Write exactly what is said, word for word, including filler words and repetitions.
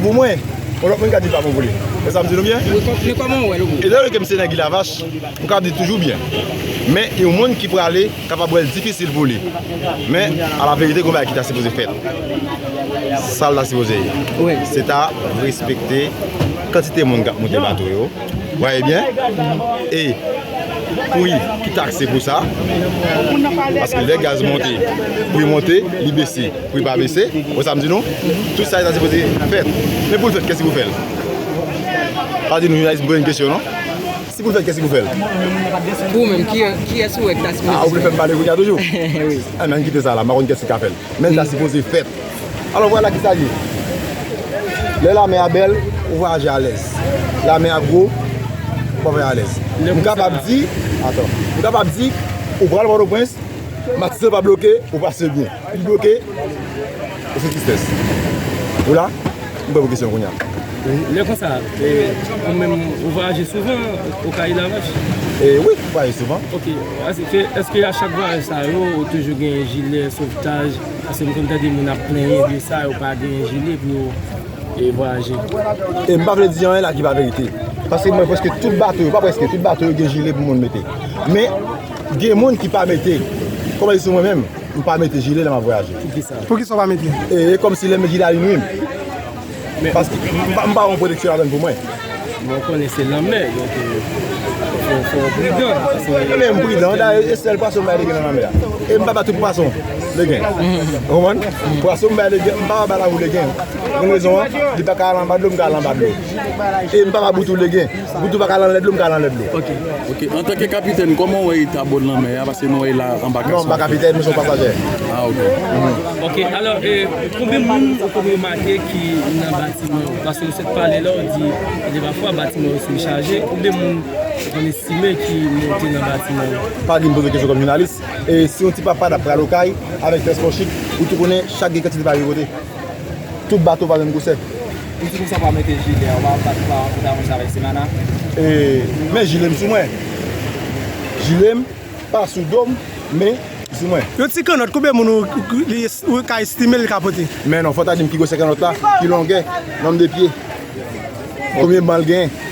Pou mwen, yon lòt moun ka di l pa bon pou li. Wè sa m di nou byen? Wi, kò- men kòman w wè l, ou? E lè ke m se nan Gilavach, m ka di toujou byen. Men, yon moun ki prale kapab wè l difisil pou li. Men, a la verite, gen yon bagay ki ta sipoze fèt. Sa l ta sipoze ye. Wi. Se ta respekte kantite moun k ap monte bato yo. Ou wè byen? E pri ki takse pou sa. Paske lè gaz monte, pri monte, li bese, pri pa bese. Ou wè sa m di nou? Tout sa, sa sipoze fèt. Men pou l fèt, kiyès ki pou fè l? Pa di nou, jounalis, m poze n kesyon, non? Si pou l fèt, kiyès ki pou fè l? Pou ou menm, ki, kiyès ou wè ki ta sipoze fè l? Ah, ou vle fè m pale kounye a toujou? Wi. Ah, men ann kite sa la, m pa konn kiyès ki ka fè l. Men l ta sipoze fèt. Alò, vwala ki sa l ye. Lè lamè a bèl, ou vwayaje alèz. Lamè a gwo, ou pa vwayaje alèz. M kapab di, atann, m kapab di, ou pral Pòtoprens, Matisan pa bloke, ou pase byen. Li bloke, ou se tristès. Ou la, m prè pou kesyon kounye a. Lè konsa, e, ou menm, ou vwayaje souvan, ou ka Gilavach? E wi, m vwayaje souvan. Ok, èske, èske a chak vwayaj sa yo, ou toujou gen jilè sovtaj? Paske m konn tande moun ap plenyen de sa, yo pa gen jilè pou yo, e, vwayaje. E m pa vle di anyen la ki pa verite. Paske mwen, prèske tout bato yo, pa prèske, tout bato yo gen jilè pou moun mete. Men, gen moun ki pa mete. Kòman di sou mwen menm, m pa mete jilè lè m ap vwayaje. Poukisa? Poukisa w pa mete? E, e kòmsi lè m met jilè a li nwi m. Paske m pa, m pa wè yon pwoteksyon ladann pou mwen. Bon, ou konnen se lanmè, donk, e, fò, fò w pridan. Paske men m pridan, dayè, e sèl pwason m bay legen nan lanmè a. E m pa ba tout pwason legen. Ou konprann? Pwason m bay legen, m pa ba lavi legen. Pou rezon an, li pa ka al anba dlo, m ka al anba dlo. E m pa ba boutou legen. Boutou pa ka al anlè dlo, m ka al anlè dlo. Ok. Ok, antanke kapitèn, kòman w wè eta bòd lanmè a? Paske nou wè la anbakasyon. Non, m pa kapitèn, m se yon pasajè. Ah, ok. Ok, alò, e, konbyen moun ou konn remake ki nan batiman yo? Paske ou sot pale la, ou di, gen de pafwa, batiman yo sichaje. Konbyen moun ou konn estime ki monte nan batiman yo? Pa di m poze kesyon kòm jounalis. E si yon ti papa t ap pral Okay avèk transpò chik, ou tou konnen chak gen kantite pa ripote. Tout bato pa menm gwosè. Ou di konsa pa mete jilè, ou pa bat pa pantalon sa avèk semana? E, men jilè m sou mwen. Jilè m pa sou do m, men sou mwen. Yon ti kannòt, konbyen moun ou, ou, li, ou ka estime li ka pote? Men non, fò w ta di m ki gwosè kannòt la, ki longè, nonb de pye, konbyen ban l genyen.